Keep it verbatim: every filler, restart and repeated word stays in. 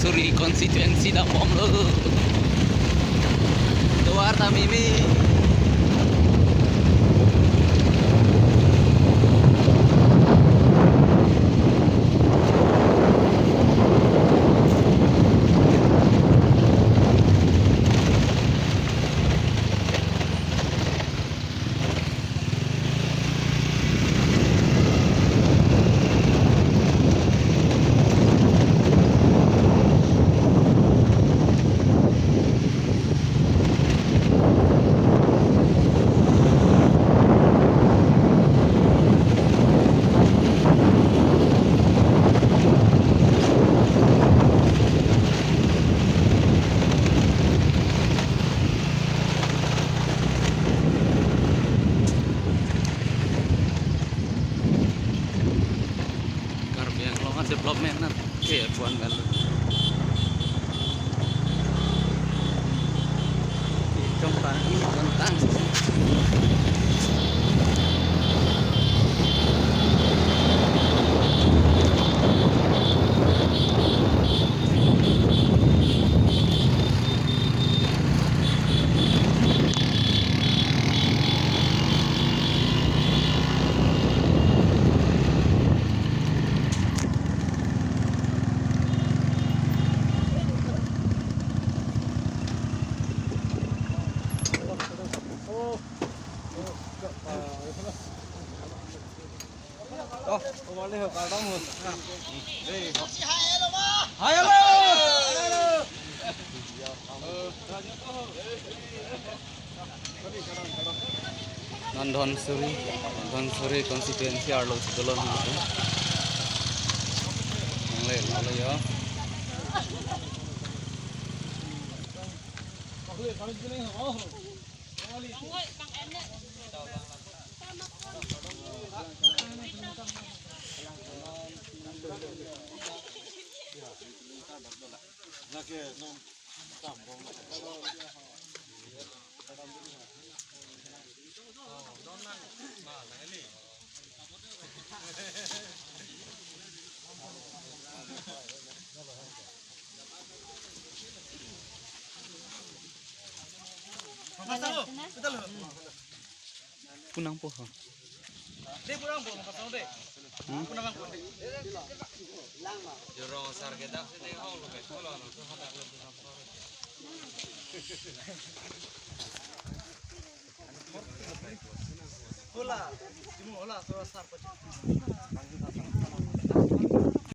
Suri constituency dambomlo. Tovar ta meme. Karbi Anglong development na ke F one mel. Itum tang, itum tang. Oh, kembali ho, kardom ho. Hai, halo. Non Dhansiri, Dhansiri constituency arlo si dolo nang. Nangle, nangle yo. Punang po ho. Hmm? Hola, hola, sir.